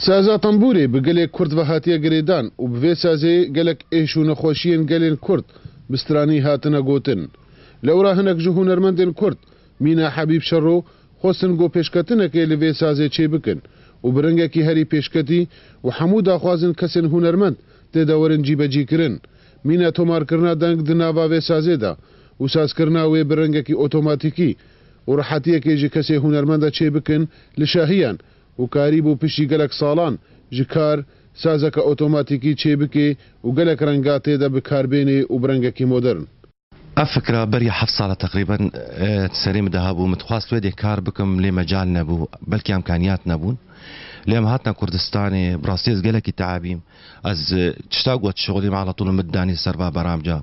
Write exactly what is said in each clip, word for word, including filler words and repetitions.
Saza tembûrê bi gelê Kurd ve hatiye girêdan û bi vê sazê gelek êş û nexweşiyên gelên Kurd bi stranî hatine gotin. Lewra hinek ji hunermendên Kurd, mîna Hebîb Şero, xwestin ku pêşketinekê li vê sazê çêbikin û bi rengekî herî pêşketî û hemû daxwazên kesên hunermend tê de werin cîbecîkirin. Mîna tomarkirina deng di nava vê sazê de û sazkirina wê bi rengekî otomatîkî û rehetiyekê ji kesê hunermend de çêbikin, li şahiyan û karîbû piştî gelek salan ji kar sazeke otomatîkî çêbikê û gelek renga tê de bi kar bênê û bi rengekî modern. Ev fikra beriya heft sala teqrîben, e, serê min de hebû. Min dixwest wê dê kar bikim, lê mecal nebû. Belkî emkaniyat nebûn. Lê em hatina Kurdistanê, bi rastî ez gelekî teabîm. Ez, e, tişta got şixulîm, ala tûl min danî ser va beramca.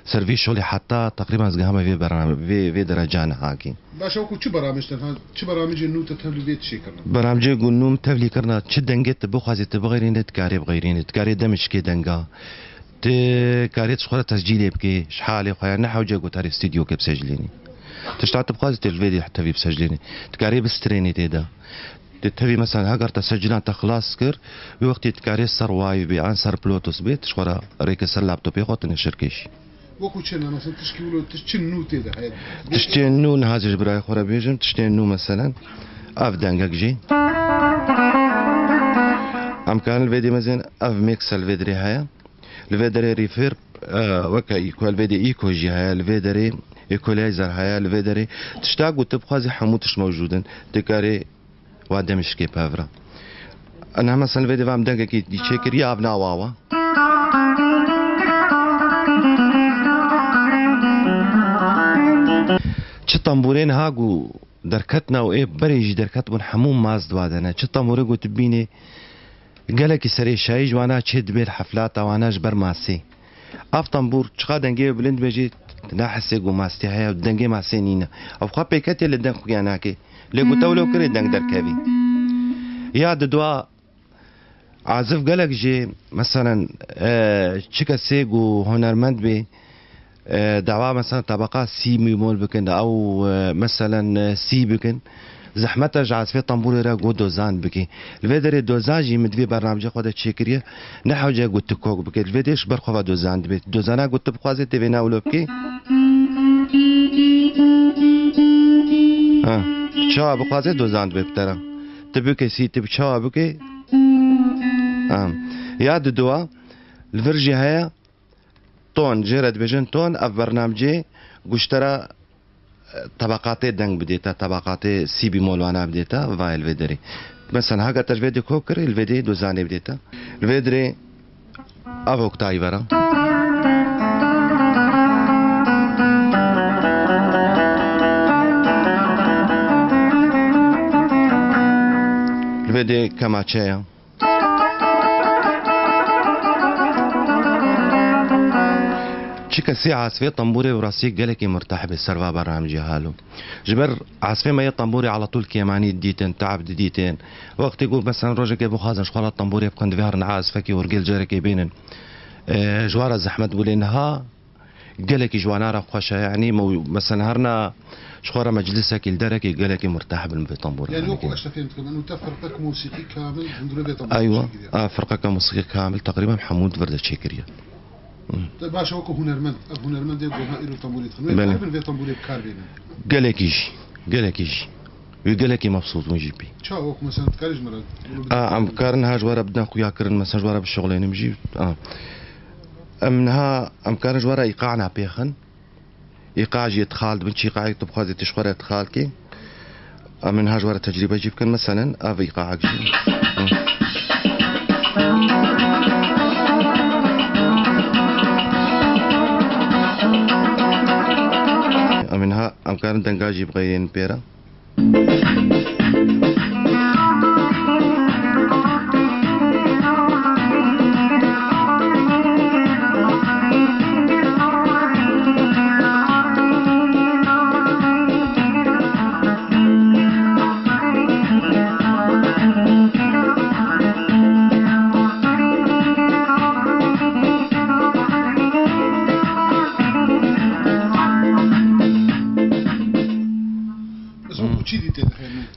Ser vî şolê heta teqrîben ez gihame vê beram-, vê, vê dereca nihakî. Baş e, wekû çi beramij te, ha, çi beramijê nû te tevlî vê tişê kirine? Beramcê ku nû min tevlî kirine, çi dengê tu bixwazî tu bixeyrînî, tu karê bixeyrînî, tu karê demê çikê denga. Tu karê tu ji xwe re tescîlê bikê, ji halê xwe ya, ne hewce ku tu herê stûdyokê bisecilênî. Tişta tu bixwazî tu li vê dê tevî bisecilênî. Tu karê bistrênî tê de. Tu tevî mesela heger te secilan te xilas kir, wê wextê tu karê ser Wave bê, an ser Bluetooth bê, tu ji xwe re rêkê ser laptopê xwe tu neşir kêşî. Wekû çi ne, mesela tişkî wilo, tiş-, çi nû tê de heye? Tiştên nû niha ji birayê xwe re bêjim, tiştên nû meselen, ev dengek jî. Em karin li vê dê mezin, ev mixer li vê derê heye. Li vê derê reverb, e, weke equa, li vê dê echo jî heye, li vê derê equalizer heye, li vê derê tişta ku tu bixwazî hemû tişt mewcûd in. Tu karê wa demê çikê pevra. Ena mesela vê dê va em dengekî dî çêkiriye, ev nawa wa. Çi tembûrê niha ku derketine û ê berê jî derketibûn hemû mast wa de ne. Çi tembûrê ku tu bînê gelekî serê şayî ji wana çê dibê li heflata wana ji ber masê. Ev tembûr çiqa dengê wê bilind be jî, tu nahesê ku mastî heye û dengê masê nîne. Ev xwe pêketê li deng xuya nake. Lê ku te wilo kirê deng derkevî. Ya di dua azif gelek jî, meselen, e, çi kesê ku hunermend bê, e, dawa mesela tebeqa sî bîmol bikin, ew, e, meselen, e, sî bikin. Zehmet e ji asfê tembûrê re ku dozan bikî. Li vê derê dozan jî min di vê bernamecê xwe de çêkiriye. Ne hewce ku tu kok bikî. Li vê derê ji ber xwe ve dozan dibê. Dozana ku tu bixwazê tê vê ne wilo bikî. Ha. Çawa bixwazê dozan dibê bi te re. Tu bikê sî, tu bi çawa bikê. Ha. Ya di dua, li vir jî heye. Ton, jê re dibêjin ton, ev bernamcê guştera, e, tebeqatê deng bidê te, tebeqatê sî bîmol wana bidê te, vayê li vê derê. Mesela, heke te ji vê dê kok kirê, li vê dê dozanê bidê te. Li vê derê ev oktayî vera. Li vê dê kemaçe ye. Çi kesê asfê tembûrê bi rastî gelekî murtehib e ser va beramcî halo. Ji ber asfê me yê tembûrê ala tûl kêmanî didîtin, teab didîtin. Wextê ku mesela rojekê bixwazin ji xwe re tembûrê bixin, divê herin asfekî orgel carekê bênin. E, ji wan re zehmet bû lê niha gelekî ji wana re xweş e, yanî mew-, mesela herna ji xwe re meclisekî li derekê gelekî murtehib in bi tembûra. Yani wekî ez te fêm dikim, û te firqek musîqî kamil hundirê vê tembûrê Eywa, çêkiriye. A, firqeke musîqî kamil teqrîben hemû di vir de çêkiriye. Te baş e wekî hunermend, ev hunermendê ku ha îro tembûrê dixin. Wê Belê. Dixwebin vê tembûrê bi kar bênin. Gelekî jî, gelekî jî. Wê gelekî mebsût bûn jî pê. Çawa wekî mesela dikarî ji me re? A, em karin ha ji we re bidin xuya kirin, mesela ji we re bişixulênim jî. A. Em niha, em karin ji we re îqana pêxin. Îqa jî îdxal dibin, çi îqayek tu bixwazî tu ji xwe re îdxal kî. Em ê niha ji we re tecrîbe jî bikin, meselen, ev îqayek jî. Em ê niha, em karin denga jî bixeyrînin pê re.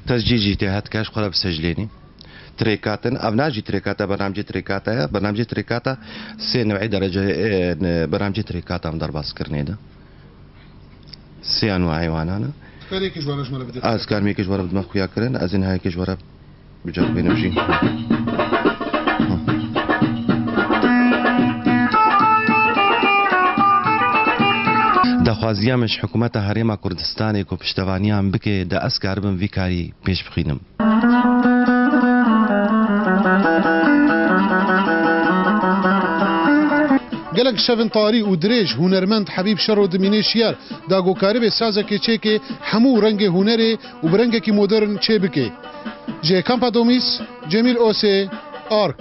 Tescîl jî tê, her kes xwe re biseclênî. Trêkatin, ev na jî trêkata, bernamcê trêkata ye. Bernamcê trêkata sê new'ê derece, e, ne, bernamcê trêkata em derbas kirine de. Sê enwa'ê wana ne. Karê ki ji wana ji me re bide. Ez karmê ki ji we re bidime xuya kirin, ez ê niha yekê ji we re biceribînim jî. Daxwaziya min ji Hikûmeta Herêma Kurdistanê ku piştevaniya min bike, de ez karibim vî karî pêş bixînim. Gelek şevên tarî û dirêj hunermend Hebîb Şero dimîne şiyar da ku karibê sazekê çêke hemû rengê hunerê û bi rengekî modern çêbike. Ji Kampa Domîs, Cemîl Osê, Ark.